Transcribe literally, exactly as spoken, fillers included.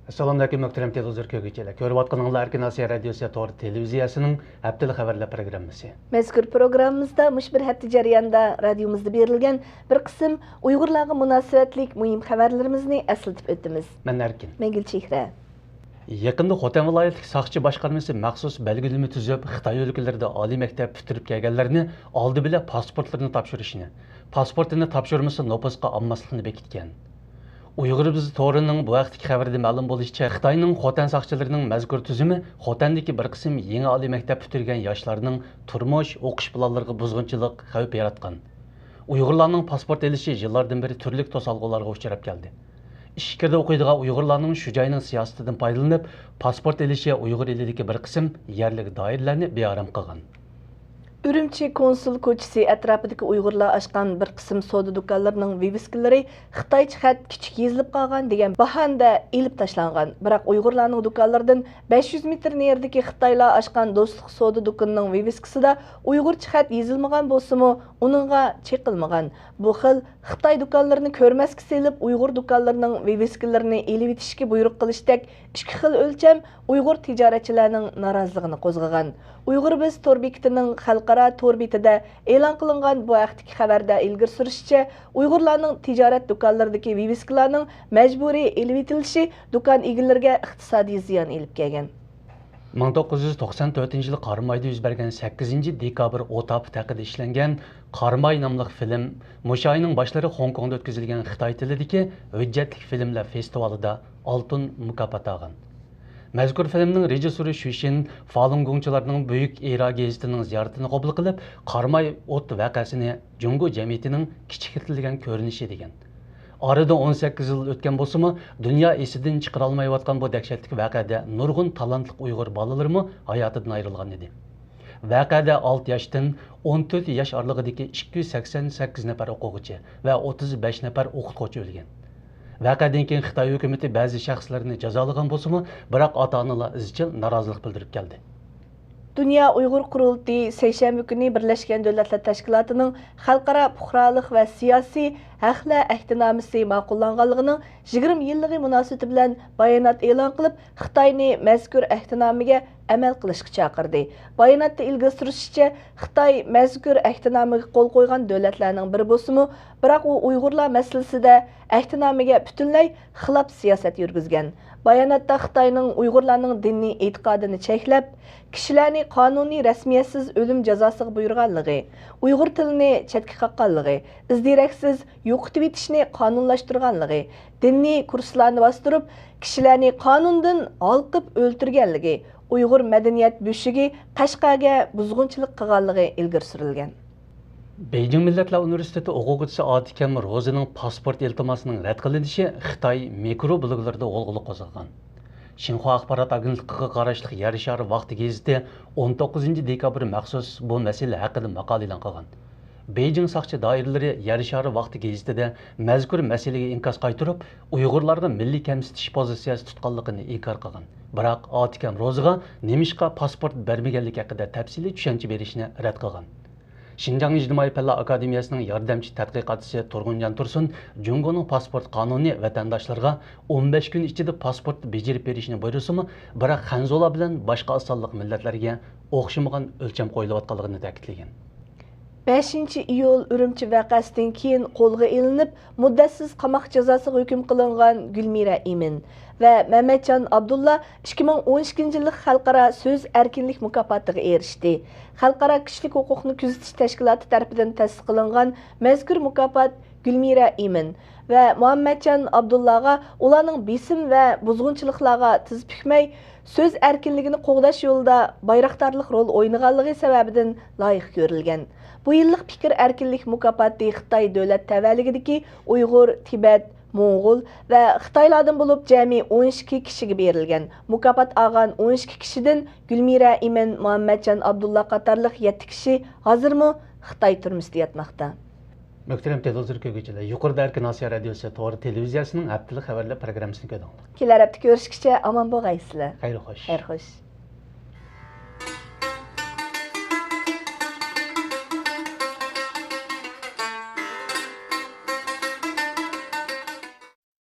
ئەسسالامۇئەلەيكۇم، مۆھتەرەم تېلېۋىزور كۆرگۈچىلەر. كۆرۈۋاتقىنىڭلار ئەركىن ئاسىيا رادىيوسى تور تېلېۋىزىيەسىنىڭ ھەپتىلىك خەۋەرلەر پروگراممىسى. مەزكۇر پروگراممىمىزدا مۇشۇ بىر ھەپتە جەريانىدا رادىيومىزدا بېرىلگەن بىر قىسىم ئۇيغۇرلارغا مۇناسىۋەتلىك مۇھىم خەۋەرلىرىمىزنى ئەسلىتىپ ئۆتىمىز. مەن ئەركىن. مەن گۈلچېھرە. يېقىندا خوتەن ۋىلايەتلىك ساقچى باشقارمىسى مەخسۇس بەلگىلىمە تۈزۈپ، خىتاي ئۆلكىلىرىدە ئالىي مەكتەپ پۈتتۈرۈپ كەلگەنلەرنى ئالدى بىلەن پاسپورتلىرىنى تاپشۇرۇشنى، پاسپورتىنى تاپشۇرمىسا نوپۇسقا ئالماسلىقنى بېكىتكەن. ئۇيغۇر بىز تورىنىڭ بۇ ھەقتىكى خەۋىرىدە مەلۇم بولۇشىچە، خىتاينىڭ خوتەن ساقچىلىرىنىڭ مەزكۇر تۈزۈمى خوتەندىكى بىر قىسىم يېڭى ئالىي مەكتەپ پۈتتۈرگەن ياشلارنىڭ تۇرمۇش، ئوقۇش پىلانلىرىغا بۇزغۇنچىلىق، خەۋپ ياراتقان. ئۇيغۇرلارنىڭ پاسپورت ئېلىشى يىللاردىن بېرى تۈرلۈك توسالغۇلارغا ئۇچراپ كەلدى. ئىچكىرىدە ئوقۇيدىغان ئۇيغۇرلارنىڭ شۇ جاينىڭ سىياسىتىدىن پايدىلىنىپ، پاسپورت ئېلىشى ئۇيغۇر ئېلىدىكى بىر قىسىم يەرلىك دائىرىلەرنى بىئارام قىلغان. ئۈرۈمچى كونسۇل كوچىسى ئەتراپىدىكى ئۇيغۇرلار ئاچقان بىر قىسىم سودا دۇكانلىرىنىڭ ۋىۋىسكىلىرى خىتايچە خەت كىچىك يېزىلىپ قالغان دېگەن باھانىدە ئېلىپ تاشلانغان. بىراق ئۇيغۇرلارنىڭ دۇكانلىرىدىن بەش يۈز مېتىر نېرىدىكى خىتايلار ئاچقان دوستلۇق سودا دۇكىنىنىڭ ۋىۋىسكىسىدا ئۇيغۇرچە خەت يېزىلمىغان بولسىمۇ، ئۇنىڭغا چېقىلمىغان. بۇ خىل خىتاي دۇكانلىرىنى كۆرمەسكە سېلىپ، ئۇيغۇر دۇكانلىرىنىڭ ۋىۋىسكىلىرىنى ئېلىۋېتىشكە بۇيرۇق قىلىشتەك ئىككى خىل ئۆلچەم ئۇيغۇر تىجارەتچىلەرنىڭ نارازىلىقىنى قوزغىغان. ئۇيغۇر بىز تور بېكىتىنىڭ خەلقئارا تور بېتىدە ئېلان قىلىنغان بۇ ھەقتىكى خەۋەردە ئىلگىرى سۈرۈشىچە، ئۇيغۇرلارنىڭ تىجارەت دۇكانلىرىدىكى ۋىۋىسكىلارنىڭ مەجبۇرىي ئېلىۋېتىلىشى دۇكان ئىگىلىرىگە ئىقتىسادىي زىيان ئېلىپ كەلگەن. مىڭ توققۇز يۈز توقسان تۆتىنچى يىلى قارامايدا يۈز بەرگەن سەككىزىنچى دېكابىر ئوت ئاپىتى ھەققىدە ئىشلەنگەن قاراماي ناملىق فىلىم مۇشۇ ئاينىڭ باشلىرى خوڭكوڭدا ئۆتكۈزۈلگەن خىتاي تىلىدىكى ھۆججەتلىك فىلىملەر فېستىۋالىدا ئالتۇن مۇكاپات ئالغان. مەزكۇر فىلىمنىڭ رېژىسسورى شۈشىن فالۇنگوڭچىلارنىڭ بۈيۈك ئېرا گېزىتىنىڭ زىيارىتىنى قوبۇل قىلىپ، قاراماي ئوت ۋەقەسىنى جۇڭگو جەمئىيىتىنىڭ كىچىكلىتىلگەن كۆرۈنۈشى دېگەن. ئارىدىن ئون سەككىز يىل ئۆتكەن بولسىمۇ، دۇنيا ئېسىدىن چىقىرالمايۋاتقان بۇ دەھشەتلىك ۋەقەدە نۇرغۇن تالانتلىق ئۇيغۇر بالىلىرىمۇ ھاياتىدىن ئايرىلغان ئىدى. ۋەقەدە ئالتە ياشتىن ئون تۆت ياش ئارىلىقىدىكى ئىككى يۈز سەكسەن سەككىز نەپەر ئوقۇغۇچى ۋە ئوتتۇز بەش نەپەر ئوقۇتقۇچى ئۆلگەن. ۋەقەدىن كېيىن خىتاي ھۆكۈمىتى بەزى شەخسلەرنى جازالىغان بولسىمۇ، بىراق ئاتا-ئانىلار ئىزچىل نارازىلىق بىلدۈرۈپ كەلدى. دۇنيا ئۇيغۇر قۇرۇلتىيى سەيشەنبە كۈنى بىرلەشكەن دۆلەتلەر تەشكىلاتىنىڭ خەلقئارا پۇقرالىق ۋە سىياسىي ھەقلەر ئەھدىنامىسى ماقۇللانغانلىقىنىڭ يىگىرمە يىللىقى مۇناسىۋىتى بىلەن بايانات ئېلان قىلىپ، خىتاينى مەزكۇر ئەھدىنامىگە ئەمەل قىلىشقا چاقىردى. باياناتتا ئىلگىرى سۈرۈشىچە، خىتاي مەزكۇر ئەھدىنامىگە قول قويغان دۆلەتلەرنىڭ بىرى بولسىمۇ، بىراق ئۇ ئۇيغۇرلار مەسىلىسىدە ئەھدىنامىگە پۈتۈنلەي خىلاپ سىياسەت يۈرگۈزگەن. باياناتتا خىتاينىڭ ئۇيغۇرلارنىڭ دىنىي ئېتىقادىنى چەكلەپ، كىشىلەرنى قانۇنىي رەسمىيەتسىز ئۆلۈم جازاسىغا بۇيرۇغانلىقى، ئۇيغۇر تىلىنى چەتكە قاققانلىقى، ئىز-دېرەكسىز يوقىتىۋېتىشنى قانۇنلاشتۇرغانلىقى، دىنىي كۇرسلارنى باستۇرۇپ، كىشىلەرنى قانۇندىن ھالقىپ ئۆلتۈرگەنلىكى، ئۇيغۇر مەدەنىيەت بۆشۈكى قەشقەرگە بۇزغۇنچىلىق قىلغانلىقى ئىلگىرى سۈرۈلگەن. بېيجىڭ مىللەتلەر ئۇنىۋېرسىتېتى ئوقۇغۇچىسى ئادىكەم روزىنىڭ پاسپورت ئىلتىماسىنىڭ رەت قىلىنىشى خىتاي مىكرو بلوگلىرىدا غۇلغۇلا قوزغىغان. شىنخۇا ئاخبارات ئاگېنتلىقىغا قاراشلىق يەر شارى ۋاقتى گېزىتى ئون توققۇزىنچى دېكابىر مەخسۇس بۇ مەسىلە ھەققىدە ماقالە ئېلان قىلغان. بېيجىڭ ساقچى دائىرىلىرى يەر شارى ۋاقتى گېزىتىدە مەزكۇر مەسىلىگە ئىنكاس قايتۇرۇپ، ئۇيغۇرلارغا مىللىي كەمسىتىش پوزىتسىيەسى تۇتقانلىقىنى ئىنكار قىلغان. بىراق ئادىكەم روزىغا نېمىشقا پاسپورت بەرمىگەنلىكى ھەققىدە تەپسىلىي چۈشەنچە بېرىشنى رەت قىلغان. شىنجاڭ ئىجتىمائىي پەنلەر ئاكادېمىيەسىنىڭ ياردەمچى تەتقىقاتچىسى تۇرغۇنجان تۇرسۇن جۇڭگونىڭ پاسپورت قانۇنى ۋەتەنداشلىرىغا ئون بەش كۈن ئىچىدە پاسپورت بېجىرىپ بېرىشنى بۇيرۇسىمۇ، بىراق خەنزۇلار بىلەن باشقا ئاز سانلىق مىللەتلەرگە ئوخشىمىغان ئۆلچەم قويۇلۇۋاتقانلىقىنى تەكىتلىگەن. بەشىنچى ئىيۇل ئۈرۈمچى ۋەقەسىدىن كېيىن قولغا ئېلىنىپ، مۇددەتسىز قاماق جازاسىغا ھۆكۈم قىلىنغان گۈلمىرە ئىمىن ۋە مەمەتجان ئابدۇللا ئىككى مىڭ ئون ئىككىنچى يىللىق خەلقئارا سۆز ئەركىنلىك مۇكاپاتىغا ئېرىشتى. خەلقئارا كىشىلىك ھوقۇقنى كۆزىتىش تەشكىلاتى تەرىپىدىن تەسىس قىلىنغان مەزكۇر مۇكاپات گۈلمىرە ئىمىن ۋە مۇھەممەتجان ئابدۇللاغا ئۇلارنىڭ بېسىم ۋە بۇزغۇنچىلىقلارغا تىز پۈكمەي، سۆز ئەركىنلىكىنى قوغداش يولىدا بايراقدارلىق رولى ئوينىغانلىقى سەۋەبىدىن لايىق كۆرۈلگەن. بۇ يىللىق پىكىر ئەركىنلىك مۇكاپاتى خىتاي دۆلەت تەۋەلىكىدىكى ئۇيغۇر، تىبەت، موڭغۇل ۋە خىتايلاردىن بولۇپ جەمئىي ئون ئىككى كىشىگە بېرىلگەن. مۇكاپات ئالغان ئون ئىككى كىشىدىن گۈلمىرە ئىمىن، مۇھەممەتجان ئابدۇللا قاتارلىق يەتتە كىشى ھازىرمۇ خىتاي تۈرمىسىدە ياتماقتا. مۆھتەرەم تېلېۋىزور كۆرگۈچىلەر، يۇقىرىدا ئەركىن ئاسىيا رادىيوسى تور تېلېۋىزىيەسىنىڭ ھەپتىلىك خەۋەرلەر پروگراممىسىنى كۆردۈڭلار. كېلەر ھەپتە كۆرۈشكىچە ئامان بولغايسىلەر. خەير خوش. خەير خوش.